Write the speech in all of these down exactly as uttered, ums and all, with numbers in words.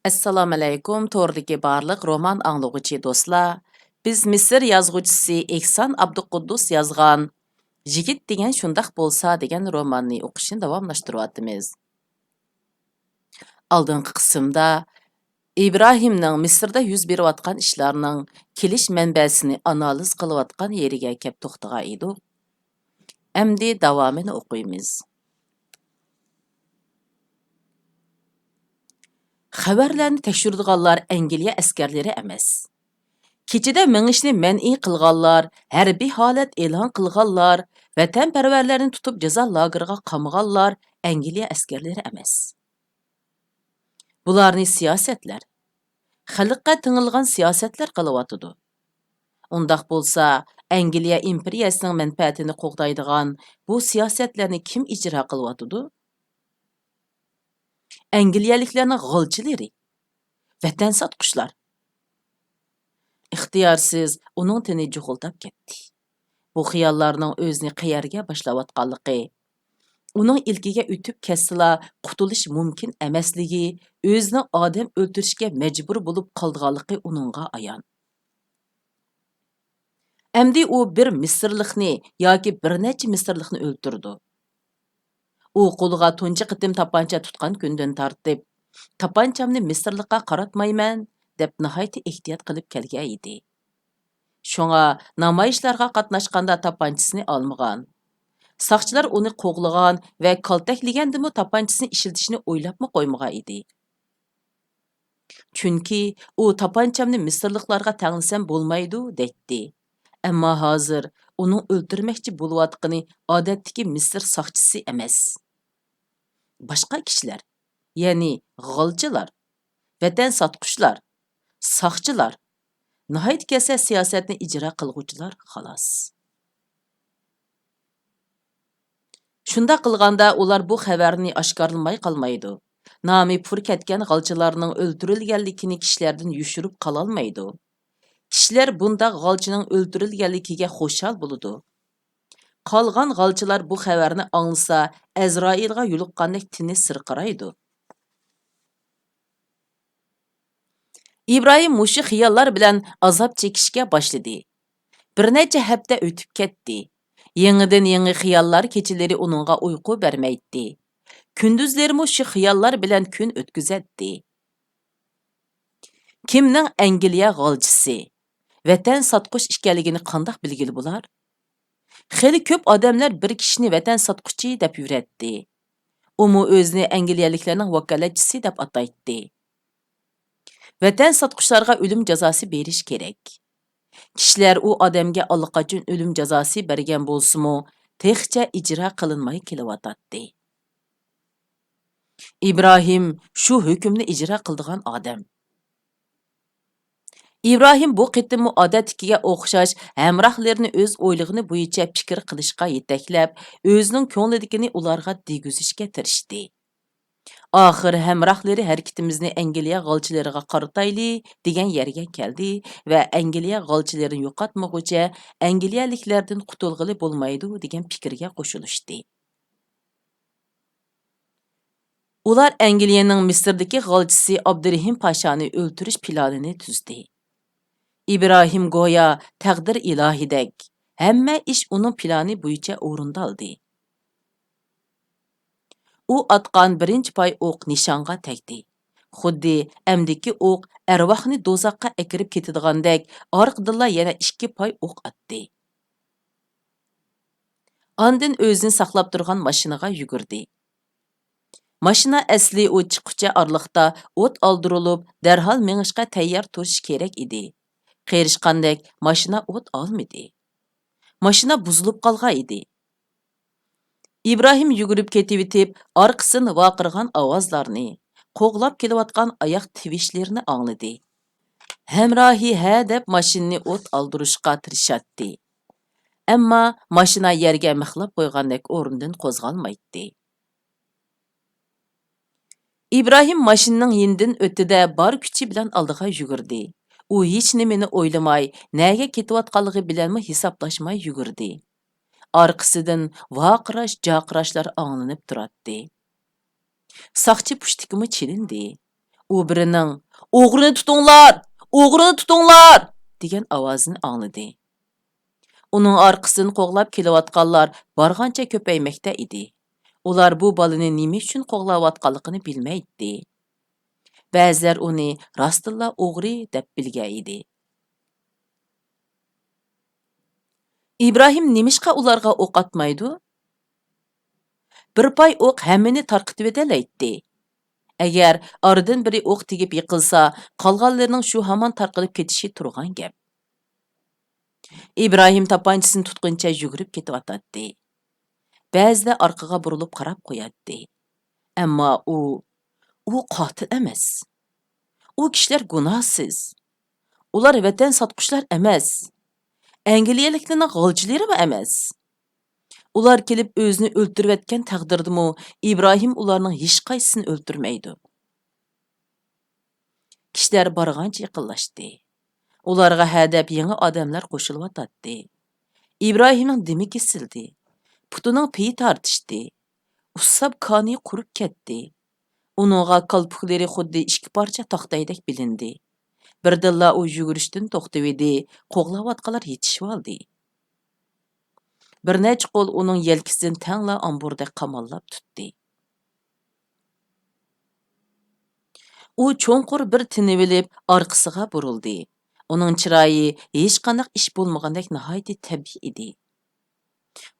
ئەسسالامۇئەلەيكۇم، توردىكى بارلىق رومان ئاڭلىغۇچى دوستلار. بىز مىسىر يازغۇچىسى ئېھسان ئابدۇقۇددۇس يازغان يىگىت دېگەن شۇنداق بولسا دېگەن روماننى ئوقۇشنى داۋاملاشتۇرۇۋاتىمىز. ئالدىنقى قىسىمدا ئىبراھىمنىڭ مىسىردا يۈز بېرىۋاتقان ئىشلارنىڭ كېلىش مەنبەسىنى ئانالىز قىلىۋاتقان يېرىگە كەپ توختىغان ئىدۇق. ئەمدى داۋامىنى ئوقۇيمىز. خەۋەرلەرنى تەكشۈرىدىغانلار ئەنگلىيە ئەسكەرلىرى ئەمەس. كېچىدە مېڭىشنى مەنئى قىلغانلار، ھەربىي ھالەت ئېلان قىلغانلار، ۋەتەنپەرۋەرلەرنى تۇتۇپ جازا لاگېرىغا قامىغانلار ئەنگلىيە ئەسكەرلىرى ئەمەس. بۇلارنى سىياسەتلەر، خەلققە تېڭىلغان سىياسەتلەر قىلىۋاتىدۇ. ئۇنداق بولسا، ئەنگلىيە ئىمپېرىيەسىنىڭ مەنپەئەتىنى قوغدايدىغان بۇ سىياسەتلەرنى كىم ئىجرا قىلىۋاتىدۇ؟ ئەنگلىيەلىكلەرنىڭ غالچىلىرى، ۋەتەن ساتقۇچىلار. ئىختىيارسىز ئۇنىڭ تېنى جۇغۇلداپ كەتتى. بۇ خىياللارنىڭ ئۆزىنى قەيەرگە باشلاۋاتقانلىقى، ئۇنىڭ ئىلكىگە ئۆتۈپ كەتسىلا قۇتۇلۇش مۇمكىن ئەمەسلىكى، ئۆزىنىڭ ئادەم ئۆلتۈرۈشكە مەجبۇر بولۇپ قالىدىغانلىقى ئۇنىڭغا ئايان. ئەمدى ئۇ بىر مىسىرلىقنى ياكى بىر نەچچە مىسىرلىقنى ئۆلتۈرىدۇ. ئۇ قولىغا تۇنجى قېتىم تاپانچا تۇتقان كۈندىن تارتىپ، «تاپانچامنى مىسىرلىققا قاراتمايمەن» دەپ ناھايىتى ئېھتىيات قىلىپ كەلگەن ئىدى. شۇڭا نامايىشلارغا قاتناشقاندا تاپانچىسىنى ئالمىغان. ساقچىلار ئۇنى قوغلىغان ۋە كالتەكلىگەندىمۇ تاپانچىسىنى ئىشلىتىشنى ئويلاپمۇ قويمىغان ئىدى. چۈنكى ئۇ «تاپانچامنى مىسىرلىقلارغا تەڭلىسەم بولمايدۇ» دەيتتى. ئەمما ھازىر ئۇنىڭ ئۆلتۈرمەكچى بولۇۋاتقىنى ئادەتتىكى مىسىر ساقچىسى ئەمەس. باشقا كىشىلەر، يەنى غالچىلار، ۋەتەن ساتقۇچىلار، ساقچىلار، ناھايىتى كەتسە سىياسەتنى ئىجرا قىلغۇچىلار، خالاس. شۇنداق قىلغاندا ئۇلار بۇ خەۋەرنى ئاشكارىلىماي قالمايدۇ. نامى پۇر كەتكەن غالچىلارنىڭ ئۆلتۈرۈلگەنلىكىنى كىشىلەردىن يوشۇرۇپ قالالمايدۇ. كىشىلەر بۇنداق غالچىنىڭ ئۆلتۈرۈلگەنلىكىگە خۇشال بولىدۇ. قالغان غالچىلار بۇ خەۋەرنى ئاڭلىسا، ئەزرائىلغا يولۇققاندەك تېنى سىرقىرايدۇ. ئىبراھىم مۇشۇ خىياللار بىلەن ئازاب چېكىشكە باشلىدى. بىر نەچچە ھەپتە ئۆتۈپ كەتتى. يېڭىدىن يېڭى خىياللار كېچىلىرى ئۇنىڭغا ئۇيقۇ بەرمەيتتى. كۈندۈزلىرىمۇ شۇ خىياللار بىلەن كۈن ئۆتكۈزەتتى. كىمنىڭ ئەنگلىيە غالچىسى، ۋەتەن ساتقۇچ ئىكەنلىكىنى قانداق بىلگىلى بولار؟ خېلى كۆپ ئادەملەر بىر كىشىنى ۋەتەن ساتقۇچى دەپ يۈرەتتى. ئۇمۇ ئۆزىنى ئەنگلىيەلىكلەرنىڭ ۋاكالەتچىسى دەپ ئاتايتتى. ۋەتەن ساتقۇچىلارغا ئۆلۈم جازاسى بېرىش كېرەك. كىشىلەر ئۇ ئادەمگە ئاللىقاچان ئۆلۈم جازاسى بەرگەن بولسىمۇ، تېخىچە ئىجرا قىلىنماي كېلىۋاتاتتى. ئىبراھىم شۇ ھۆكۈمنى ئىجرا قىلىدىغان ئادەم. ئىبراھىم بۇ قېتىممۇ ئادەتتىكىگە ئوخشاش ھەمراھلىرىنى ئۆز ئويلىغىنى بويىچە پىكىر قىلىشقا يېتەكلەپ، ئۆزىنىڭ كۆڭلىدىكىنى ئۇلارغا دېگۈزۈشكە تىرىشتى. ئاخىر ھەمراھلىرى ھەرىكىتىمىزنى ئەنگلىيە غالچىلىرىغا قارىتايلى دېگەن يەرگە كەلدى ۋە ئەنگلىيە غالچىلىرىنى يوقاتمىغۇچە ئەنگلىيەلىكلەردىن قۇتۇلغىلى بولمايدۇ دېگەن پىكىرگە قوشۇلۇشتى. ئۇلار ئەنگلىيەنىڭ مىسىردىكى غالچىسى ئابدۇرېھىم پاشانى ئۆلتۈرۈش پىلانىنى تۈزدى. ئىبراھىم گويا تەقدىر ئىلاھىدەك، ھەممە ئىش ئۇنىڭ پىلانى بويىچە ئورۇندالدى. ئۇ ئاتقان بىرىنچى پاي ئوق نىشانغا تەگدى. خۇددى ئەمدىكى ئوق ئەرۋاھنى دوزاخقا ئەكىرىپ كېتىدىغاندەك، ئارقىدىنلا يەنە ئىككى پاي ئوق ئاتتى. ئاندىن ئۆزىنى ساقلاپ تۇرغان ماشىنىغا يۈگۈردى. ماشىنا ئەسلى ئوت چىققۇچە ئارىلىقتا ئوت ئالدۇرۇلۇپ، دەرھال مېڭىشقا تەييار تۇرۇشى كېرەك ئىدى. قېرىشقاندەك ماشىنا ئوت ئالمىدى. ماشىنا بۇزۇلۇپ قالغان ئىدى. ئىبراھىم يۈگۈرۈپ كېتىۋېتىپ، ئارقىسىدىن ۋارقىرىغان ئاۋازلارنى، قوغلاپ كېلىۋاتقان ئاياق تىۋىشلىرىنى ئاڭلىدى. ھەمراھى ھە دەپ ماشىنىنى ئوت ئالدۇرۇشقا تىرىشاتتى. ئەمما ماشىنا يەرگە مىخلاپ قويغاندەك ئورنىدىن قوزغالمايتتى. ئىبراھىم ماشىنىنىڭ يېنىدىن ئۆتتى-دە، بار كۈچى بىلەن ئالدىغا يۈگۈردى. ئۇ ھېچنېمىنى ئويلىماي، نەگە كېتىۋاتقانلىقى بىلەنمۇ ھېسابلاشماي يۈگۈردى. ئارقىسىدىن ۋارقىراش-جارقىراشلار ئاڭلىنىپ تۇراتتى. ساقچى پۇشتىكىمۇ چېلىندى. ئۇ بىرىنىڭ «ئوغرىنى تۇتۇڭلار! ئوغرىنى تۇتۇڭلار!» دېگەن ئاۋازىنى ئاڭلىدى. ئۇنىڭ ئارقىسىدىن قوغلاپ كېلىۋاتقانلار بارغانچە كۆپەيمەكتە ئىدى. ئۇلار بۇ بالىنى نېمە ئۈچۈن قوغلاۋاتقانلىقىنى بىلمەيتتى. بەزىلەر ئۇنى راستتىنلا ئوغرى دەپ بىلگەن ئىدى. ئىبراھىم نېمىشقا ئۇلارغا ئوق ئاتمايدۇ؟ بىر پاي ئوق ھەممىنى تارقىتىۋېتەلەيتتى. ئەگەر ئارىدىن بىرى ئوق تېگىپ يىقىلسا، قالغانلىرىنىڭ شۇ ھامان تارقىلىپ كېتىشى تۇرغان گەپ. ئىبراھىم تاپانچىسىنى تۇتقىنىچە يۈگۈرۈپ كېتىۋاتاتتى. بەزىدە ئارقىغا بۇرۇلۇپ قاراپ قوياتتى. ئەمما ئۇ، ئۇ قاتىل ئەمەس. ئۇ كىشىلەر گۇناھسىز. ئۇلار ۋەتەن ساتقۇچىلار ئەمەس. ئەنگلىيەلىكلەرنىڭ غالچىلىرىمۇ ئەمەس. ئۇلار كېلىپ ئۆزىنى ئۆلتۈرۈۋەتكەن تەقدىردىمۇ ئىبراھىم ئۇلارنىڭ ھېچقايسىسىنى ئۆلتۈرمەيدۇ. كىشىلەر بارغانچە يېقىنلاشتى. ئۇلارغا ھەدەپ يېڭى ئادەملەر قوشۇلۇۋاتاتتى. ئىبراھىمنىڭ دېمى كېسىلدى. پۇتىنىڭ پېيى تارتىشتى. ئۇسساپ كانى قۇرۇپ كەتتى. ئۇنىڭغا كالپۇكلىرى خۇددى ئىككى پارچە تاختايدەك بىلىندى. بىردىنلا ئۇ يۈگۈرۈشتىن توختىۋىدى، قوغلاۋاتقانلار يېتىشىۋالدى. بىر نەچچە قول ئۇنىڭ يەلكىسىدىن تەڭلا ئامبۇردەك قاماللاپ تۇتتى. ئۇ چوڭقۇر بىر تىنىۋېلىپ، ئارقىسىغا بۇرۇلدى. ئۇنىڭ چىرايى ھېچقانداق ئىش بولمىغاندەك ناھايىتى تەبىئىي ئىدى.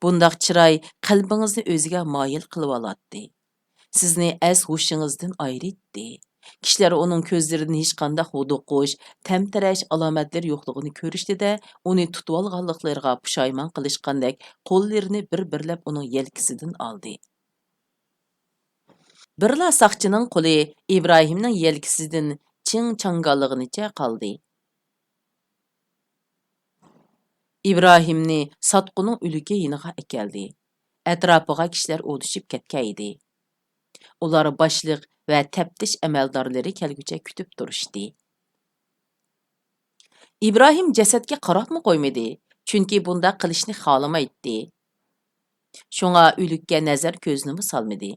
بۇنداق چىراي قەلبىڭىزنى ئۆزىگە مايىل قىلىۋالاتتى. سىزنى ئەس-ھوشىڭىزدىن ئايرىيتتى. كىشىلەر ئۇنىڭ كۆزلىرىدىن ھېچقانداق ھودۇقۇش، تەمتىرەش ئالامەتلىرى يوقلۇقىنى كۆرۈشتى-دە، ئۇنى تۇتۇۋالغانلىقلىرىغا پۇشايمان قىلىشقاندەك قوللىرىنى بىر-بىرلەپ ئۇنىڭ يەلكىسىدىن ئالدى. بىرلا ساقچىنىڭ قولى ئىبراھىمنىڭ يەلكىسىدىن چىڭ چاڭگاللىغىنىچە قالدى. ئىبراھىمنى ساتقۇنىڭ ئۆلۈكى يېنىغا ئەكەلدى. ئەتراپىغا كىشىلەر ئولىشىپ كەتكەن ئىدى. ئۇلار باشلىق ۋە تەپتىش ئەمەلدارلىرى كەلگۈچە كۈتۈپ تۇرۇشتى. ئىبراھىم جەسەتكە قاراپمۇ قويمىدى، چۈنكى بۇنداق قىلىشنى خالىمايتتى. شۇڭا ئۆلۈككە نەزەر كۆزىنىمۇ سالمىدى.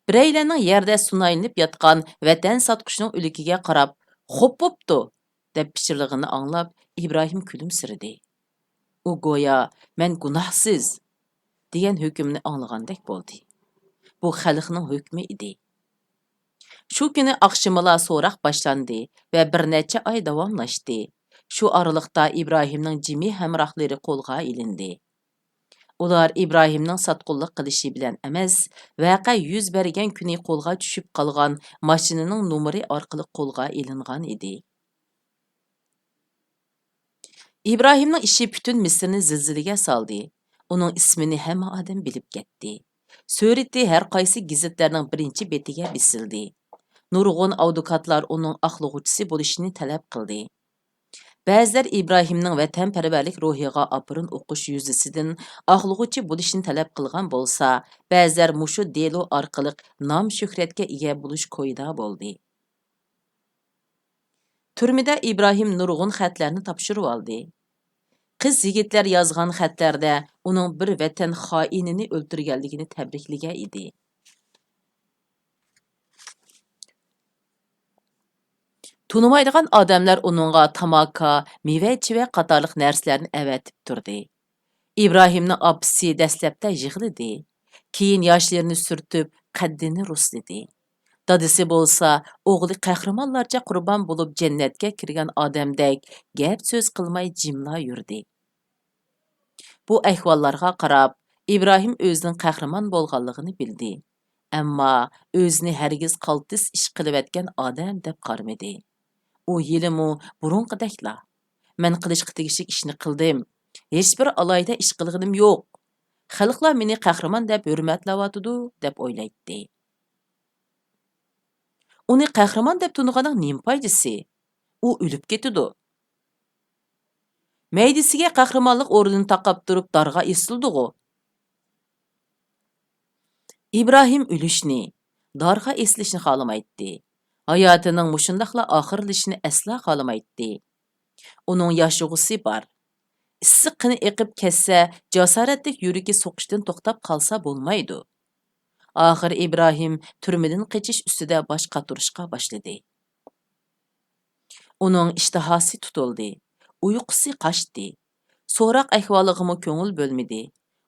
بىرەيلەننىڭ يەردە سۇنايلىنىپ ياتقان ۋەتەن ساتقۇچىنىڭ ئۆلۈكىگە قاراپ، «خوپ بوپتۇ!» دەپ پىچىرلىغىنىنى ئاڭلاپ، ئىبراھىم كۈلۈمسىرىدى. ئۇ گويا «مەن گۇناھسىز» دېگەن ھۆكۈمنى ئاڭلىغاندەك بولدى. بۇ خەلقنىڭ ھۆكمى ئىدى. شۇ كۈنى ئاخشىمىلا سوراق باشلاندى ۋە بىر نەچچە ئاي داۋاملاشتى. شۇ ئارىلىقتا ئىبراھىمنىڭ جىمى ھەمراھلىرى قولغا ئېلىندى. ئۇلار ئىبراھىمنىڭ ساتقۇنلۇق قىلىشى بىلەن ئەمەس، ۋەقە يۈز بەرگەن كۈنى قولغا چۈشۈپ قالغان ماشىنىنىڭ نومۇرى ئارقىلىق قولغا ئېلىنغان ئىدى. ئىبراھىمنىڭ ئىشى پۈتۈن مىسىرنى زىلزىلىگە سالدى. ئۇنىڭ ئىسمىنى ھەممە ئادەم بىلىپ كەتتى. سۈرىتى ھەر قايسى گېزىتلەرنىڭ بىرىنچى بېتىگە بېسىلدى. نۇرغۇن ئاۋدوكاتلار ئۇنىڭ ئاقلىغۇچىسى بولۇشىنى تەلەپ قىلدى. بەزىلەر ئىبراھىمنىڭ ۋەتەنپەرۋەرلىك روھىغا ئاپىرىن ئوقۇش يۈزىسىدىن ئاقلىغۇچى بولۇشنى تەلەپ قىلغان بولسا، بەزىلەر مۇشۇ دېلو ئارقىلىق نام-شۆھرەتكە ئىگە بولۇش كويىدا بولدى. تۈرمىدە ئىبراھىم نۇرغۇن خەتلەرنى تاپشۇرۇۋالدى. قىز-يىگىتلەر يازغان خەتلەردە ئۇنىڭ بىر ۋەتەن خائىنىنى ئۆلتۈرگەنلىكىنى تەبرىكلىگەن ئىدى. تونۇمايدىغان ئادەملەر ئۇنىڭغا تاماكا، مېۋە-چېۋە قاتارلىق نەرسىلەرنى ئەۋەتىپ تۇردى. ئىبراھىمنىڭ ئاپىسى دەسلەپتە يىغلىدى. كېيىن ياشلىرىنى سۈرتۈپ، قەددىنى رۇسلىدى. دادىسى بولسا ئوغلى قەھرىمانلارچە قۇربان بولۇپ جەننەتكە كىرگەن ئادەمدەك گەپ-سۆز قىلماي جىملا يۈردى. بۇ ئەھۋاللارغا قاراپ، ئىبراھىم ئۆزىنىڭ قەھرىمان بولغانلىقىنى بىلدى. ئەمما ئۆزىنى ھەرگىز قالتىس ئىش قىلىۋەتكەن ئادەم دەپ قارىمىدى. ئۇ ھېلىمۇ بۇرۇنقىدەكلا، «مەن قىلىشقا تېگىشلىك ئىشنى قىلدىم. ھېچبىر ئالاھىدە ئىش قىلغىنىم يوق. خەلقلەر مېنى قەھرىمان دەپ ھۆرمەتلەۋاتىدۇ» دەپ ئويلايتتى. ئۇنى قەھرىمان دەپ تونۇغاننىڭ نېمە پايدىسى؟ ئۇ ئۆلۈپ كېتىدۇ. مەيدىسىگە قەھرىمانلىق ئورنىنى تاقاپ تۇرۇپ دارغا ئېسىلدىغۇ. ئىبراھىم ئۆلۈشنى، دارغا ئېسىلىشنى خالىمايتتى. ھاياتىنىڭ مۇشۇنداقلا ئاخىرلىشىشىنى ئەسلا خالىمايتتى. ئۇنىڭ ياشىغۇسى بار. ئىسسىق قېنى ئېقىپ كەتسە، جاسارەتلىك يۈرىكى سوقۇشتىن توختاپ قالسا بولمايدۇ. ئاخىر ئىبراھىم تۈرمىدىن قېچىش ئۈستىدە باش قاتۇرۇشقا باشلىدى. ئۇنىڭ ئىشتىھاسى تۇتۇلدى، ئۇيقۇسى قاچتى. سوراق ئەھۋالىغىمۇ كۆڭۈل بۆلمىدى.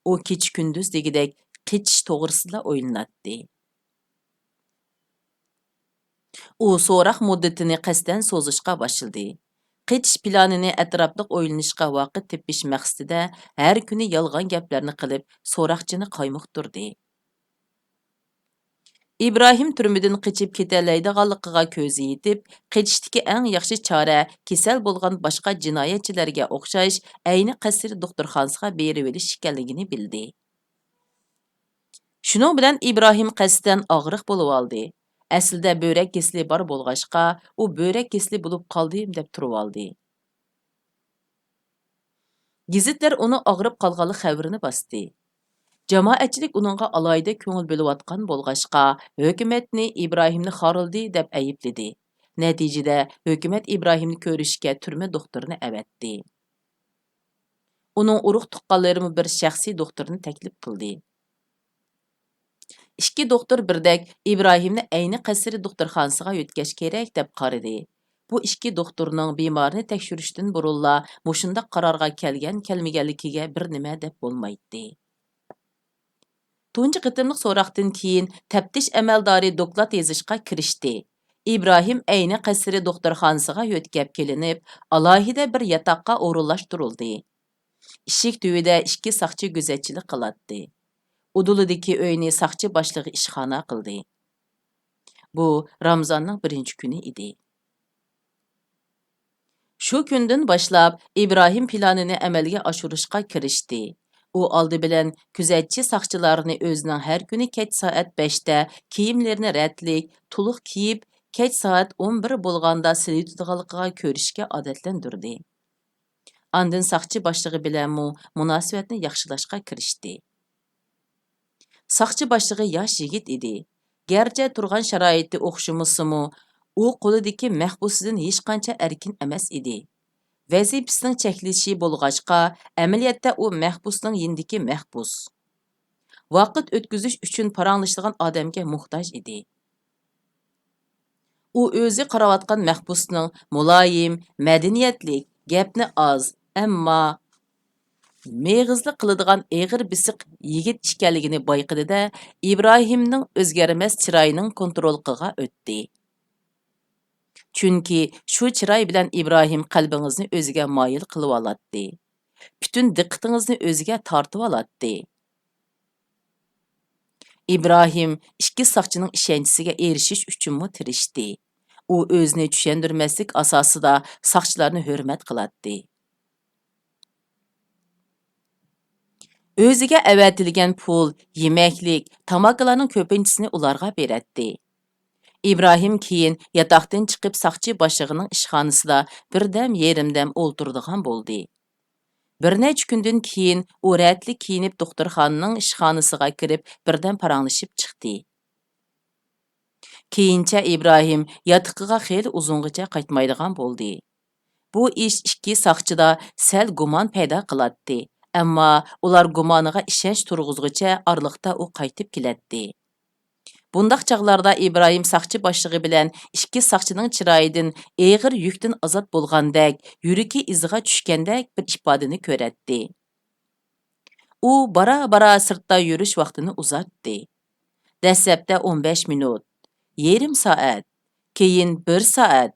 ئۇ كېچە-كۈندۈز دېگۈدەك قېچىش توغرىسىدىلا ئويلىناتتى. ئۇ سوراق مۇددىتىنى قەستەن سوزۇشقا باشلىدى. قېچىش پىلانىنى ئەتراپلىق ئويلىنىشقا ۋاقىت تېپىش مەقسىتىدە ھەر كۈنى يالغان گەپلەرنى قىلىپ، سوراقچىنى قايمۇقتۇردى. ئىبراھىم تۈرمىدىن قېچىپ كېتەلەيدىغانلىقىغا كۆزى يېتىپ، قېچىشتىكى ئەڭ ياخشى چارە كېسەل بولغان باشقا جىنايەتچىلەرگە ئوخشاش ئەينى قەسرى دوختۇرخانىسىغا بېرىۋېلىش ئىكەنلىكىنى بىلدى. شۇنىڭ بىلەن ئىبراھىم قەستەن ئاغرىق بولۇۋالدى. ئەسلىدە بۆرەك كېسىلى بار بولغاچقا، ئۇ بۆرەك كېسىلى بولۇپ قالدىم دەپ تۇرۇۋالدى. گېزىتلەر ئۇنىڭ ئاغرىپ قالغانلىق خەۋىرىنى باستى. جامائەتچىلىك ئۇنىڭغا ئالاھىدە كۆڭۈل بۆلۈۋاتقان بولغاچقا، ھۆكۈمەتنى ئىبراھىمنى خارلىدى دەپ ئەيىبلىدى. نەتىجىدە، ھۆكۈمەت ئىبراھىمنى كۆرۈشكە تۈرمە دوختۇرىنى ئەۋەتتى. ئۇنىڭ ئۇرۇق-تۇغقانلىرىمۇ بىر شەخسىي دوختۇرنى تەكلىپ قىلدى. ئىككى دوختۇر بىردەك ئىبراھىمنى ئەينى قەسرى دوختۇرخانىسىغا يۆتكەش كېرەك دەپ قارىدى. بۇ ئىككى دوختۇرنىڭ بىمارنى تەكشۈرۈشتىن بۇرۇنلا مۇشۇنداق قارارغا كەلگەن-كەلمىگەنلىكىگە بىر نېمە دەپ بولمايتتى. تۇنجى قېتىملىق سوراقتىن كېيىن تەپتىش ئەمەلدارى دوكلات يېزىشقا كىرىشتى. ئىبراھىم ئەينى قەسرى دوختۇرخانىسىغا يۆتكەپ كېلىنىپ، ئالاھىدە بىر ياتاققا ئورۇنلاشتۇرۇلدى. ئىشىك تۈۋىدە ئىككى ساقچى گۆزەتچىلىك قىلاتتى. ئۇدۇلىدىكى ئۆينى ساقچى باشلىقى ئىشخانا قىلدى. بۇ رامزاننىڭ بىرىنچى كۈنى ئىدى. شۇ كۈندىن باشلاپ ئىبراھىم پىلانىنى ئەمەلگە ئاشۇرۇشقا كىرىشتى. ئۇ ئالدى بىلەن كۆزەتچى ساقچىلارنى ئۆزىنىڭ ھەر كۈنى كەچ سائەت بەشتە كىيىملىرىنى رەتلىك، تولۇق كىيىپ، كەچ سائەت ئون بىر بولغاندا سېلىۋېتىدىغانلىقىغا كۆرۈشكە ئادەتلەندۈردى. ئاندىن ساقچى باشلىقى بىلەنمۇ مۇناسىۋەتنى ياخشىلاشقا كىرىشتى. ساقچى باشلىقى ياش يىگىت ئىدى. گەرچە تۇرغان شارائىتى ئوخشىمىسىمۇ، ئۇ قولىدىكى مەھبۇسىدىن ھېچقانچە ئەركىن ئەمەس ئىدى. ۋەزىپىسىنىڭ چەكلىشى بولغاچقا، ئەمەلىيەتتە ئۇ مەھبۇسنىڭ يېنىدىكى مەھبۇس. ۋاقىت ئۆتكۈزۈش ئۈچۈن پاراڭلىشىدىغان ئادەمگە موھتاج ئىدى. ئۇ ئۆزى قاراۋاتقان مەھبۇسنىڭ مۇلايىم، مەدەنىيەتلىك، گەپنى ئاز، ئەمما مېغىزلىق قىلىدىغان ئېغىر بېسىق يىگىت ئىكەنلىكىنى بايقىدى-دە، ئىبراھىمنىڭ ئۆزگەرمەس چىرايىنىڭ كونتروللۇقىغا ئۆتتى. چۈنكى شۇ چىراي بىلەن ئىبراھىم قەلبىڭىزنى ئۆزىگە مايىل قىلىۋالاتتى. پۈتۈن دىققىتىڭىزنى ئۆزىگە تارتىۋالاتتى. ئىبراھىم ئىككى ساقچىنىڭ ئىشەنچىسىگە ئېرىشىش ئۈچۈنمۇ تىرىشتى. ئۇ ئۆزىنى چۈشەندۈرمەسلىك ئاساسىدا ساقچىلارنى ھۆرمەت قىلاتتى. ئۆزىگە ئەۋەتىلگەن پۇل، يېمەكلىك، تاماكىلارنىڭ كۆپىنچىسىنى ئۇلارغا بېرەتتى. ئىبراھىم كېيىن ياتاقتىن چىقىپ ساقچى باشلىقىنىڭ ئىشخانىسىدا بىردەم يېرىمدەم ئولتۇرىدىغان بولدى. بىر نەچچە كۈندىن كېيىن ئۇ رەتلىك كىيىنىپ دوختۇرخانىنىڭ ئىشخانىسىغا كىرىپ بىردەم پاراڭلىشىپ چىقتى. كېيىنچە ئىبراھىم ياتىقىغا خېلى ئۇزۇنغىچە قايتمايدىغان بولدى. بۇ ئىش ئىككى ساقچىدا سەل گۇمان پەيدا قىلاتتى، ئەمما ئۇلار گۇمانىغا ئىشەنچ تۇرغۇزغۇچە ئارىلىقتا ئۇ قايتىپ كېلەتتى. بۇنداق چاغلاردا ئىبراھىم ساقچى باشلىقى بىلەن ئىككى ساقچىنىڭ چىرايىدىن ئېغىر يۈكتىن ئازاد بولغاندەك، يۈرىكى ئىزىغا چۈشكەندەك بىر ئىپادىنى كۆرەتتى. ئۇ بارا-بارا سىرتتا يۈرۈش ۋاقتىنى ئۇزارتتى. دەسلەپتە ئون بەش مىنۇت، يېرىم سائەت، كېيىن بىر سائەت،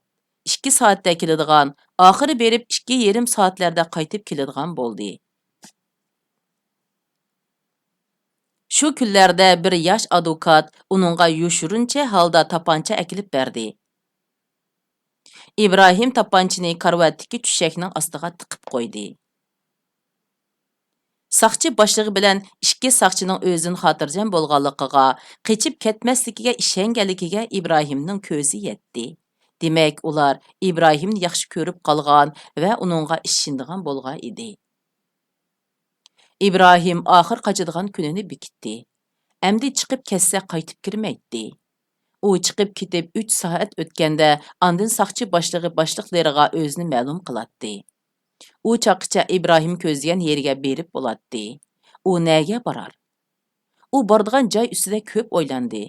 ئىككى سائەتتە كېلىدىغان، ئاخىرى بېرىپ ئىككى يېرىم سائەتلەردە قايتىپ كېلىدىغان بولدى. شۇ كۈنلەردە بىر ياش ئادۋوكات ئۇنىڭغا يوشۇرۇنچە ھالدا تاپانچا ئەكېلىپ بەردى. ئىبراھىم تاپانچىنى كارىۋاتتىكى چۈشەكنىڭ ئاستىغا تىقىپ قويدى. ساقچى باشلىقى بىلەن ئىككى ساقچىنىڭ ئۆزىدىن خاتىرجەم بولغانلىقىغا، قېچىپ كەتمەسلىكىگە ئىشەنگەنلىكىگە ئىبراھىمنىڭ كۆزى يەتتى. دېمەك، ئۇلار ئىبراھىمنى ياخشى كۆرۈپ قالغان ۋە ئۇنىڭغا ئىشىنىدىغان بولغان ئىدى. ئىبراھىم ئاخىر قاچىدىغان كۈنىنى بېكىتتى. ئەمدى چىقىپ كەتسە قايتىپ كىرمەيتتى. ئۇ چىقىپ كېتىپ ئۈچ سائەت ئۆتكەندە، ئاندىن ساقچى باشلىقى باشلىقلىرىغا ئۆزىنى مەلۇم قىلاتتى. ئۇ چاغقىچە ئىبراھىم كۆزلىگەن يېرىگە بېرىپ بولاتتى. ئۇ نەگە بارار؟ ئۇ بارىدىغان جاي ئۈستىدە كۆپ ئويلاندى.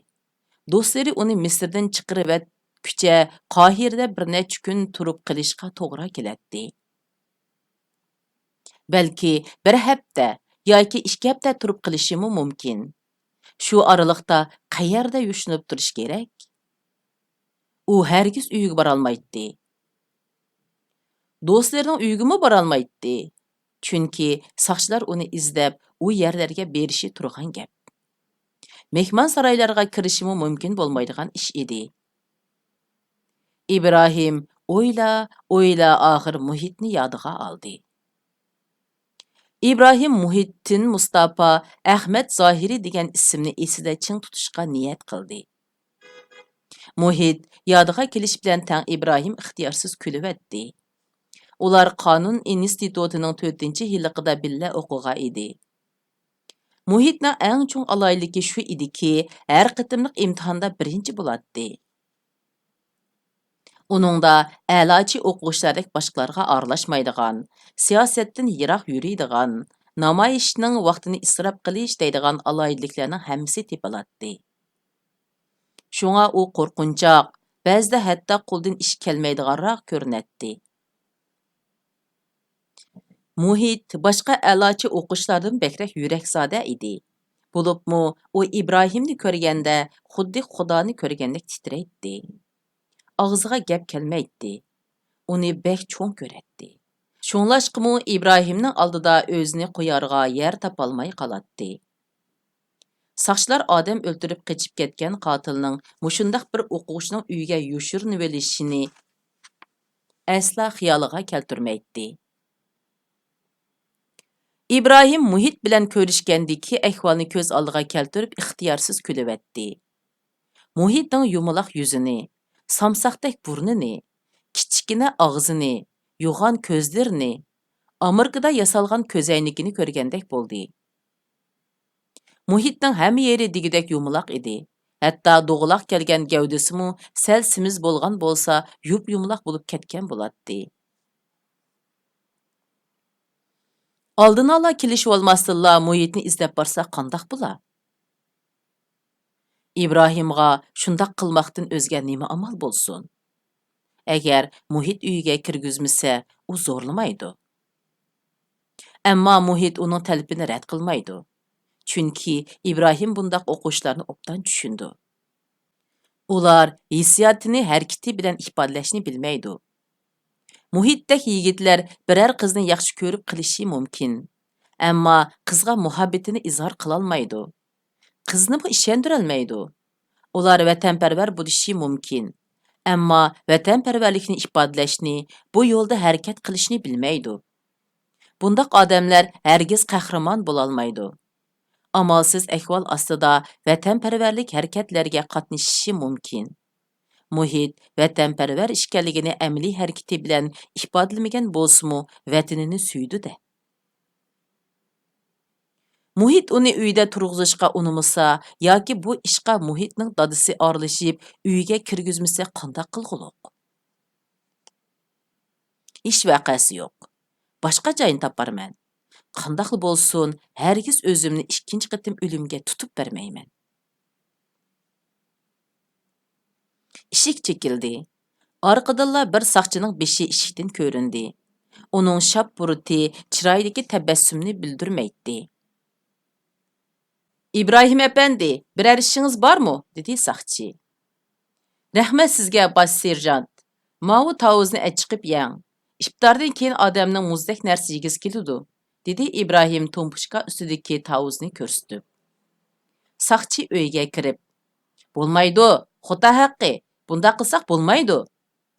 دوستلىرى ئۇنى مىسىردىن چىقىرىۋەتكۈچە قاھىرىدە بىر نەچچە كۈن تۇرۇپ قېلىشقا توغرا كېلەتتى. بەلكى بىر ھەپتە ياكى ئىككى ھەپتە تۇرۇپ قېلىشىمۇ مۇمكىن. شۇ ئارىلىقتا قەيەردە يوشۇنۇپ تۇرۇش كېرەك؟ ئۇ ھەرگىز ئۆيىگە بارالمايتتى. دوستلىرىنىڭ ئۆيىگىمۇ بارالمايتتى. چۈنكى ساقچىلار ئۇنى ئىزدەپ، ئۇ يەرلەرگە بېرىشى تۇرغان گەپ. مېھمانسارايلارغا كىرىشىمۇ مۇمكىن بولمايدىغان ئىش ئىدى. ئىبراھىم ئويلا، ئويلا ئاخىر مۇھىتنى يادىغا ئالدى. ئىبراھىم مۇھىتتىن مۇستاپا ئەخمەت زاھىرى دېگەن ئىسىمنى ئېسىدە چىڭ تۇتۇشقا نىيەت قىلدى. مۇھىت يادىغا كېلىش بىلەن تەڭ ئىبراھىم ئىختىيارسىز كۈلۈۋەتتى. ئۇلار قانۇن ئىنستىتۇتىنىڭ تۆتىنچى يىللىقىدا بىللە ئوقۇغان ئىدى. مۇھىتنىڭ ئەڭ چوڭ ئالاھىدىلىكى شۇ ئىدىكى، ھەر قېتىملىق ئىمتىھاندا بىرىنچى بولاتتى. ئۇنىڭدا ئەلاچى ئوقۇغۇچىلاردەك باشقىلارغا ئارىلاشمايدىغان، سىياسەتتىن يىراق يۈرىدىغان، نامايىشنىڭ ۋاقتىنى ئىسراپ قىلىش دەيدىغان ئالاھىدىلىكلەرنىڭ ھەممىسى تېپىلاتتى. شۇڭا ئۇ قورقۇنچاق، بەزىدە ھەتتا قولىدىن ئىش كەلمەيدىغانراق كۆرۈنەتتى. مۇھىت باشقا ئەلاچى ئوقۇغۇچىلاردىن بەكرەك يۈرەكزادە ئىدى. بولۇپمۇ ئۇ ئىبراھىمنى كۆرگەندە خۇددى خۇدانى كۆرگەندەك تىترەيتتى. ئاغزىغا گەپ كەلمەيتتى. ئۇنى بەك چوڭ كۆرەتتى. شۇڭلاشقىمۇ ئىبراھىمنىڭ ئالدىدا ئۆزىنى قويارغا يەر تاپالماي قالاتتى. ساقچىلار ئادەم ئۆلتۈرۈپ قېچىپ كەتكەن قاتىلنىڭ مۇشۇنداق بىر ئوقۇغۇچىنىڭ ئۆيىگە يوشۇرۇنۇۋېلىشىنى ئەسلا خىيالىغا كەلتۈرمەيتتى. ئىبراھىم مۇھىت بىلەن كۆرۈشكەندىكى ئەھۋالنى كۆز ئالدىغا كەلتۈرۈپ ئىختىيارسىز كۈلۈۋەتتى. مۇھىتنىڭ يۇمىلاق يۈزىنى، سامساقتەك بۇرنىنى، كىچىككىنە ئاغزىنى، يوغان كۆزلىرىنى، ئامېرىكىدا ياسالغان كۆزەينىكىنى كۆرگەندەك بولدى. مۇھىتنىڭ ھەممە يېرى دېگۈدەك يۇمىلاق ئىدى. ھەتتا دوغىلاق كەلگەن گەۋدىسىمۇ سەل سېمىز بولغان بولسا، يۇپيۇمىلاق بولۇپ كەتكەن بولاتتى. ئالدىنئالا كېلىشىۋالماستىنلا مۇھىتنى ئىزدەپ بارساق قانداق بولا؟ ئىبراھىمغا شۇنداق قىلماقتىن ئۆزگە نېمە ئامال بولسۇن؟ ئەگەر مۇھىت ئۆيىگە كىرگۈزمىسە، ئۇ زورلىمايدۇ. ئەمما مۇھىت ئۇنىڭ تەلىپىنى رەت قىلمايدۇ. چۈنكى ئىبراھىم بۇنداق ئوقۇغۇچىلارنى ئوبدان چۈشىنىدۇ. ئۇلار ھېسسىياتىنى ھەرىكىتى بىلەن ئىپادىلەشنى بىلمەيدۇ. مۇھىتتەك يىگىتلەر بىرەر قىزنى ياخشى كۆرۈپ قېلىشى مۇمكىن، ئەمما قىزغا مۇھەببىتىنى ئىزھار قىلالمايدۇ. قىزنىمۇ ئىشەندۈرەلمەيدۇ. ئۇلار ۋەتەنپەرۋەر بولۇشى مۇمكىن، ئەمما ۋەتەنپەرۋەرلىكنى ئىپادىلەشنى، بۇ يولدا ھەرىكەت قىلىشنى بىلمەيدۇ. بۇنداق ئادەملەر ھەرگىز قەھرىمان بولالمايدۇ. ئامالسىز ئەھۋال ئاستىدا ۋەتەنپەرۋەرلىك ھەرىكەتلەرگە قاتنىشىشى مۇمكىن. مۇھىت ۋەتەنپەرۋەر ئىكەنلىكىنى ئەمەلىي ھەرىكىتى بىلەن ئىپادىلىمىگەن بولسىمۇ، ۋەتىنىنى سۆيىدۇ-دە. مۇھىت ئۇنى ئۆيدە تۇرغۇزۇشقا ئۇنىمىسا ياكى بۇ ئىشقا مۇھىتنىڭ دادىسى ئارىلىشىپ ئۆيگە كىرگۈزمىسە قانداق قىلغۇلۇق؟ ھېچ ۋەقەسى يوق. باشقا جاينى تاپارمەن. قانداقلا بولسۇن، ھەرگىز ئۆزۈمنى ئىككىنچى قېتىم ئۆلۈمگە تۇتۇپ بەرمەيمەن. ئىشىك چېكىلدى. ئارقىدىنلا بىر ساقچىنىڭ بېشى ئىشىكتىن كۆرۈندى. ئۇنىڭ شاپپۇرۇتى چىرايىدىكى تەبەسسۇمنى بىلدۈرمەيتتى. «ئىبراھىم ئەپەندى، بىرەر ئىشىڭىز بارمۇ؟» دېدى ساقچى. «رەھمەت سىزگە، باش سېرژانت. ماۋۇ تاۋۇزنى ئەچىقىپ يەڭ. ئىپتاردىن كېيىن ئادەمنىڭ مۇزدەك نەرسە يېگۈسى كېلىدۇ»، دېدى ئىبراھىم تومپۇچكا ئۈستىدىكى تاۋۇزنى كۆرسىتىپ. ساقچى ئۆيگە كىرىپ، «بولمايدۇ، خۇدا ھەققى، بۇنداق قىلساق بولمايدۇ»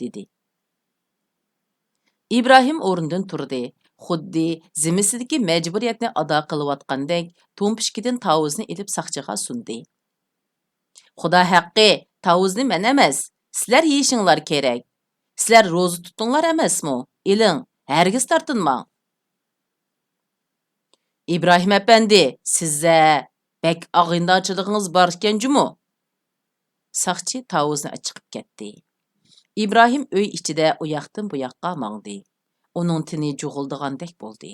دېدى. ئىبراھىم ئورنىدىن تۇردى. خۇددى زىممىسىدىكى مەجبۇرىيەتنى ئادا قىلىۋاتقاندەك تومپۇچكىدىن تاۋۇزنى ئېلىپ ساقچىغا سۇندى. «خۇدا ھەققى، تاۋۇزنى مەن ئەمەس، سىلەر يېيىشىڭلار كېرەك. سىلەر روزا تۇتتۇڭلار ئەمەسمۇ؟ ئېلىڭ، ھەرگىز تارتىنماڭ.» «ئىبراھىم ئەپەندى، سىزە بەك ئاغىنىدارچىلىقىڭىز بار ئىكەن جۇمۇ؟» ساقچى تاۋۇزنى ئاچىقىپ كەتتى. ئىبراھىم ئۆي ئىچىدە ئۇياقتىن بۇياققا ماڭدى. ئۇنىڭ تېنى جۇغۇلدىغاندەك بولدى.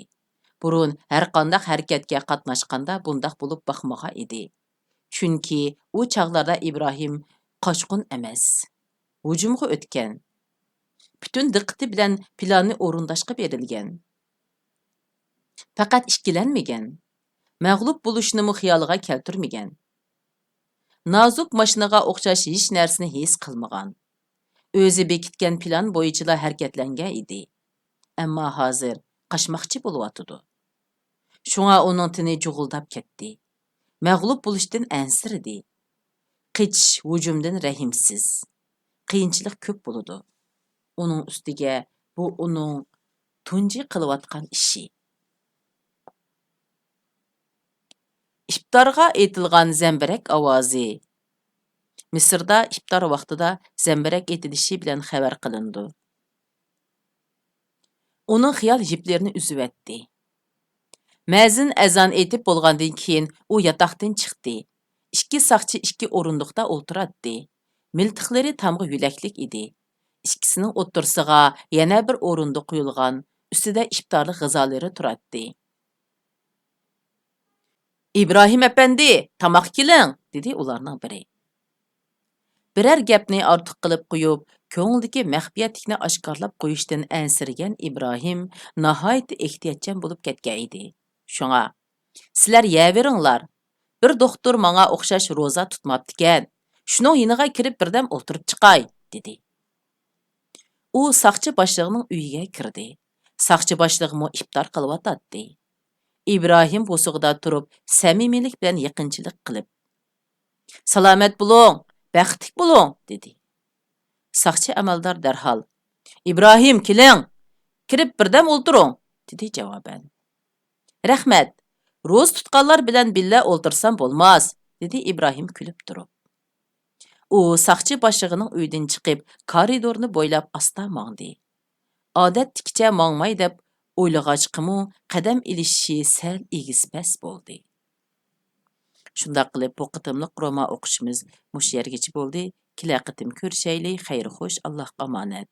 بۇرۇن ھەرقانداق ھەرىكەتكە قاتناشقاندا بۇنداق بولۇپ باقمىغان ئىدى. چۈنكى ئۇ چاغلاردا ئىبراھىم قاچقۇن ئەمەس، ھۇجۇمغا ئۆتكەن. پۈتۈن دىققىتى بىلەن پىلاننى ئورۇنداشقا بېرىلگەن. پەقەت ئىككىلەنمىگەن. مەغلۇپ بولۇشنىمۇ خىيالىغا كەلتۈرمىگەن. نازۇك ماشىنىغا ئوخشاش ھېچ نەرسىنى ھېس قىلمىغان. ئۆزى بېكىتكەن پىلان بويىچىلا ھەرىكەتلەنگەن ئىدى. ئەمما ھازىر قاچماقچى بولۇۋاتىدۇ. شۇڭا ئۇنىڭ تېنى جۇغۇلداپ كەتتى. مەغلۇپ بولۇشتىن ئەنسىرىدى. قېچىش ھۇجۇمدىن رەھىمسىز. قىيىنچىلىق كۆپ بولىدۇ. ئۇنىڭ ئۈستىگە بۇ ئۇنىڭ تۇنجى قىلىۋاتقان ئىشى. ئىپتارغا ئېيتىلغان زەمبىرەك ئاۋازى. مىسىردا ئىپتار ۋاقتىدا زەمبىرەك ئېيتىلىشى بىلەن خەۋەر قىلىنىدۇ. ئۇنىڭ خىيال يىپلىرىنى ئۈزۈۋەتتى. مەزىن ئەزان ئېيتىپ بولغاندىن كېيىن ئۇ ياتاقتىن چىقتى. ئىككى ساقچى ئىككى ئورۇندۇقتا ئولتۇراتتى. مىلتىقلىرى تامغا يۆلەكلىك ئىدى. ئىككىسىنىڭ ئوتتۇرىسىغا يەنە بىر ئورۇندۇق قويۇلغان، ئۈستىدە ئىپتارلىق غىزالىرى تۇراتتى. «ئىبراھىم ئەپەندى، تاماققا كېلىڭ!» دېدى ئۇلارنىڭ بىرى. بىرەر گەپنى ئارتۇق قىلىپ قويۇپ، كۆڭلىدىكى مەخپىيەتلىكنى ئاشكارىلاپ قويۇشتىن ئەنسىرىگەن ئىبراھىم ناھايىتى ئېھتىياتچان بولۇپ كەتكەن ئىدى. شۇڭا، «سىلەر يەۋېرىڭلار، بىر دوختۇر ماڭا ئوخشاش روزا تۇتماپتىكەن، شۇنىڭ يېنىغا كىرىپ بىردەم ئولتۇرۇپ چىقاي» دېدى. ئۇ ساقچى باشلىقىنىڭ ئۆيىگە كىردى. ساقچى باشلىقىمۇ ئىپتار قىلىۋاتاتتى. ئىبراھىم بوسۇغىدا تۇرۇپ، سەمىمىيلىك بىلەن يېقىنچىلىق قىلىپ، «سالامەت بولۇڭ، بەختلىك بولۇڭ» دېدى. ساقچى ئەمەلدار دەرھال، «ئىبراھىم، كېلىڭ، كىرىپ بىردەم ئولتۇرۇڭ» دېدى جاۋابەن. «رەھمەت، روزا تۇتقانلار بىلەن بىللە ئولتۇرسام بولماس» دېدى ئىبراھىم كۈلۈپ تۇرۇپ. ئۇ ساقچى باشلىقىنىڭ ئۆيىدىن چىقىپ، كارىدورنى بويلاپ ئاستا ماڭدى. ئادەتتىكىچە ماڭماي دەپ ئويلىغاچقىمۇ، قەدەم ئېلىشى سەل ئېگىز-پەس بولدى. شۇنداق قىلىپ، بۇ قېتىملىق رومان ئوقۇشىمىز مۇشۇ يەرگىچە بولدى. كېلەر قېتىم كۆرۈشەيلى. خەير خوش، ئاللاھقا ئامانەت.